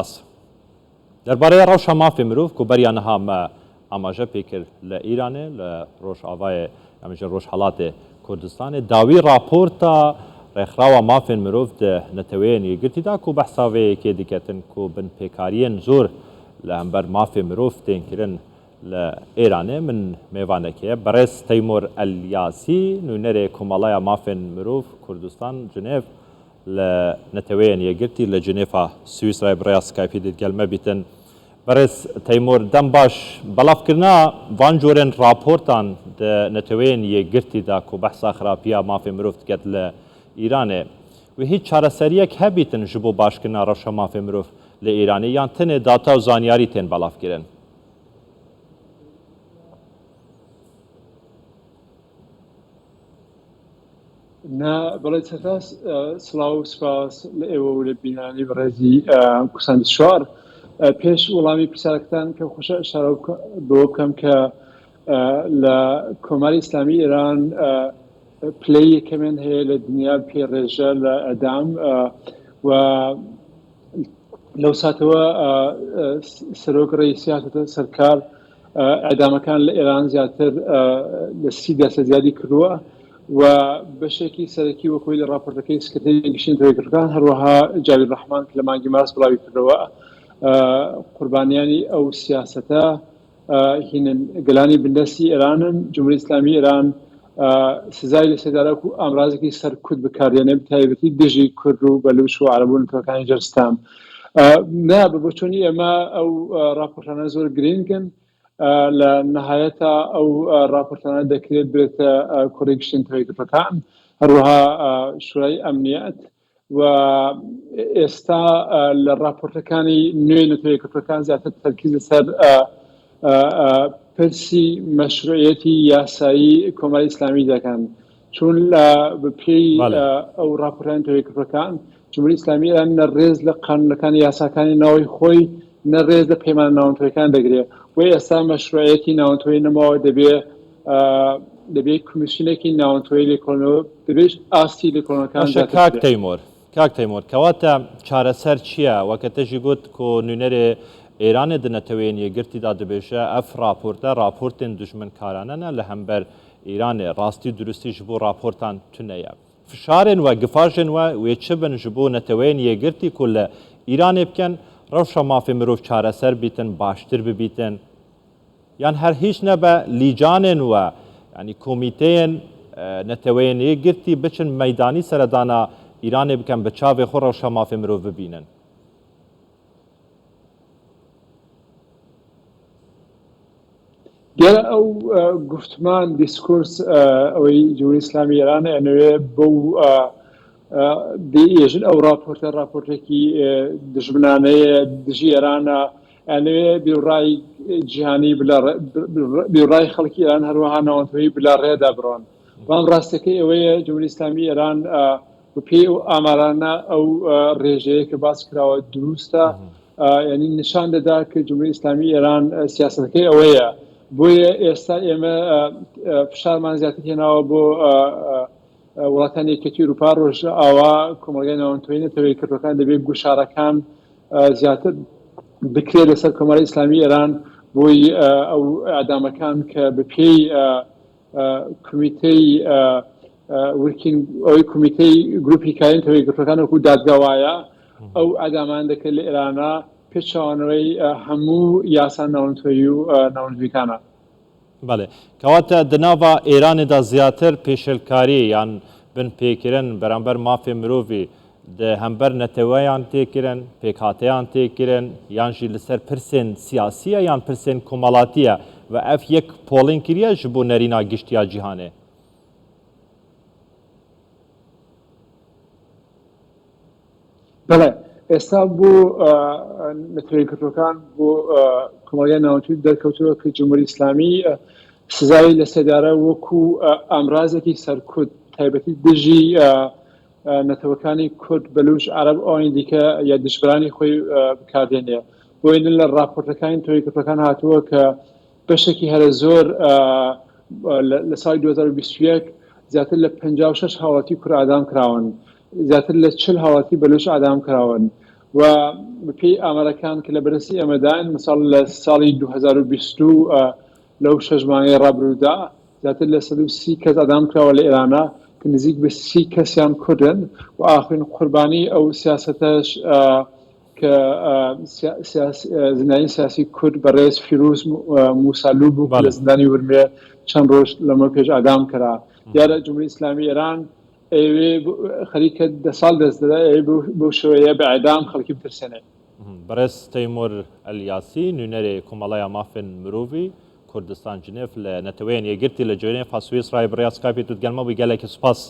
سپاس. دەربارەی ڕەوشا مافێ مروڤ کو بەریا نها مە ئاماژە پێ کرد لە ئیرانێ لە ڕۆژئاڤاێ یا بێژن ڕۆژهەڵاتێ کوردستانێ داوی ڕاپۆرتا ڕێکخراوا مافێن مروڤ د نەتەوەیێن یەکگرتی دا کو بەحسا ڤێ یەکێ دکەتن کو بنپێکاریێن زۆر لە هەمبەر مافێ مروڤ تێن کرن لە ئێرانێ من مێڤانەکێ بەڕێز تەیمۆر ئەلیاسی نوینەرێ کومەڵەیا مافێن مروڤ کوردستان جنێڤ لە نەتەوەیەن یەکگرتی لە جنێفا سویسرای بڕیا سکایپی دیدگەل مەبیتن. بەڕێز تەیمۆر دەم باش، بەڵاڤکرنا ڤان جۆرێن ڕاپۆرتان دە نەتەوەیەن یەکگرتی دا کو بەحسا خراپیا مافێ مرۆڤ دکەت لە ئیرانێ وێ هیچ چارەسەریەک هەبیتن ژ بۆ باشکرنا ڕەوشا مافێ مرۆڤ لە ئیرانێ یان تنێ داتا و زانیاری تێن بەڵاڤکرن؟ نا بەڵێ سەرتاس سڵاو و سپاس لە ئێوە و لە بینانی بەڕێزی کوردستان 24 پێش وەڵامی پرسیارەکەتان کە خۆشە ئشارە بەوە بکەم کە لە کۆماری ئیسلامی ئێران پلەی یەکەمیان هەیە لە دنیا پێ ڕێژە لە ئەدام و لەو ساتەوە سەرۆک ڕئیسی هاتۆتە سەرکار ئەدامەکان لە ئێران زیاتر لە سی دەسە زیادی کردووە و بەشێکی سەرەکی وەکۆی لە راپۆرتەکەی سکرتێری گشتی نەتەوەیەکگرتووەکان هەروەها جاوید ڕەحمان کە لە مانگی مارس بڵاوی کردەوە قوربانیانی ئەو سیاسەتە هینن گەلانی بندەستی ئێرانن، جمهوری ئیسلامی ئێران سزای لە سێدارە وەکو ئامرازێکی سەرکوت بەکاردێنێ بەتایبەتی دژی کورد و بەلوچ و عەرەب و نەتەوەکانی ژێر ستەم. نا بە بۆچوونی ئێمە ئەو ڕاپۆرتانە زۆر گرینگن لە نهایەتا ئەو ڕاپۆرتانە دەکرێت برێتە کۆڕی گشتی نەتەوە یەکگرتووەکان هەروەها شورای ئەمنیەت و ئێستا لە ڕاپۆرتەکانی نوێی نەتەوە یەکگرتووەکان زیاتر تەرکیز لەسەر پرسی مەشروعیەتی یاسایی کۆماری ئیسلامی دەکەن چون لە بەپێی ئەو ڕاپۆرتانی نەتەوە یەکگرتووەکان جمهوری ئیسلامی ئێران نە ڕێز لە قانونەکانی یاساکانی ناوەی خۆی نە ڕێز لە پەیمانە ناونەتەوەیەکان دەگرێ و ئێستا مەشروعیەتی ناونەتەوەی نەماوە دەبێ دەبێ کمیسیونێکی ناونەتەوەی لێکۆڵینەوە دەبێ ئاستی لێکۆڵینەوەکان باشە زیاتر کاک بکرێ. تەیمۆر کاک تەیمۆر کەواتە چارەسەر چییە وەکە تەژی گوت کۆ نوینەرێ ئێرانێ د نەتەوەیێن یەکگرتیدا دبێژە ئەف ڕاپۆرتە ڕاپۆرتێن دوژمنکارانەنە لە هەمبەر ئیرانێ ڕاستی و دروستی ژ بۆ ڕاپۆرتان تونەیە فشارێن وە گفاژێن وە وێ چ بن ژ بۆ نەتەوەیێن یەکگرتی کو لە ئیرانێ بکەن ڕەوشا مافێ مرۆڤ چارەسەر بیتن باشتر ببیتن یان هەر هیچ نەبە لیجانێن وە یانی کۆمیتەیێن نەتەوەیێن یەکگرتی بچن مەیدانی سەردانا ئیرانێ بکەن بە چاڤێ خو ڕەوشا مافێ مرۆڤ ببینن. دیارە ئەو گوفتمان دیسکورس ئەوەی جمهوری ئیسلامی ئێران ئەنەوێ بەو دێژن ئەو راپۆرتە راپۆرتێکی دژمنانەیە دژی ئێرانە ئەنەوێ بیرڕای جیهانی بیرڕای خەڵکی ئێران هەروەها ناوەندەوەی بلا ڕێدا بڕۆن بەڵام ڕاستەکەی ئەوەیە جمهوری ئیسلامی ئێران بەپێی ئەو ئامارانە ئەو ڕێژەیە کە باس کراوە دروستە یعنی نیشان دەدا کە جمهوری ئیسلامی ئێران سیاسەتەکەی ئەوەیە بۆیە ئێستا ئێمە فشارمان زیاتر هێناوە بۆ وڵاتانی یەکێتی ئەوروپا ڕۆژ ئاوا کۆمەڵگای ناوەندەوەی نەتەوەی کردەکان دەبێت گوشارەکان زیاتر بکرێت لەسەر کۆماری ئیسلامی ئێران بۆی ئەو ئەدامەکان کە بەپێی کومیتەی ورکینگ ئەوەی کومیتەی گروپی کاری نەتەوە یەکگرتووەکان وەکو دادگا وایە ئەو ئەدامان دەکرێت لە ئێرانە پێچەوانەوەی هەموو یاسا ناونەتەوەیی و ناونەتەوەیەکانە. بەڵێ کەواتە دناڤا ئێرانێدا زیاتر پێشێلکاری یان بنپێکرن بەرامبەر مافێ مرۆڤی د هەمبەر نەتەوەیان تێ کرن، پێکهاتەیان تێ کرن یان ژی li ser pirsên siyasî ye yan pirsên komelatî ye ve ev yek polên kiriye ji bo nerîna giştî ya cîhanê. بەڵێ ئێستا بۆ نەتەوە یەکگرتووەکان بۆ کۆمەڵگای ناوەندی دەرکەوتووە کە جمهوری ئیسلامی سزای لە سێدارە وەکو ئامرازێکی سەرکوت تایبەتی دژی نەتەوەکانی کورد، بەلوچ، عەرەب ئەوانی دیکە یا دژبەرانی خۆی بکاردێنێ. بۆیە لە ڕاپۆرتەکانی نەتەوە یەکگرتووەکان هاتووە کە بەشێکی هەرە زۆر لە ساڵی 2021 زیاتر لە 56 هاوڵاتی کورد ئادام کراون، زیاتر لە 40 هاوڵاتی بەلوچ ئادام کراون. و بەپێی ئامارەکان کە لە بەرەسی ئێمەدان مساڵ لە ساڵی 2020 لەو شەش مانگەی ڕابروودا زیاتر لە 130 کەس ئەدام کراوە لە ئێرانە کە نزیک بە 30 کەسیان کوردن و ئاخرین قوربانی ئەو سیاسەتەش کە زیندانی سیاسی کورد بەڕێز فیروز موسالو بوو لە زیندانی ورمێ چەند ڕۆژ لەمە پێش ئادام کرا. دیارە جمهوری ئیسلامی ئێران ئەیەوێ خەریکە دە ساڵ دەست دەدا ئەیەوێ بەو شێوەیە بە ئێعدام خەڵکی بترسێنێ. بەڕێز تەیمور ئەلیاسی نوێنەرێ کومەڵەیا مافێن مروڤی کوردستان جنێف لە نەتەوەیەن یەکگرتی لە جنێفا سویسرای بڕیا سکایپی تو دگەل مە بووی گەلەکی سوپاس.